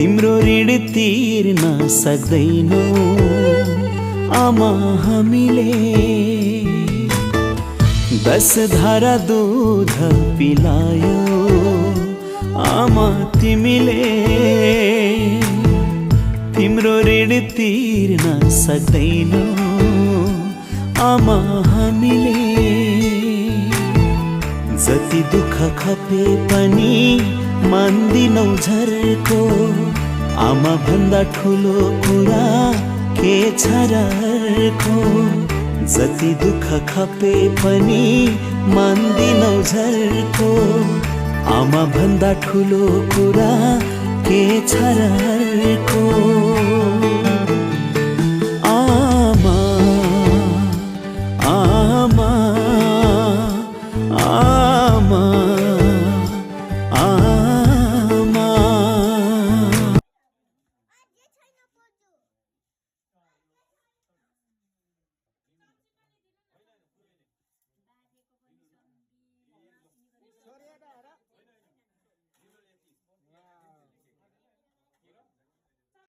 तिम्रो ऋण तिर्न सक्दैनौ आमा हामीले। 10 धारा दूध पिलायो आमा तिमीले। तिम्रो ऋण तिर्न सक्दैनौ आमा हामीले। जति दुःख खपे पनि मान्दिनौ झर्को। आमा भन्दा ठुलो कुरा के छ र अर्को। जति दुःख खपे पनि मान्दिनौ झर्को। आमा भन्दा ठुलो कुरा के छ र अर्को।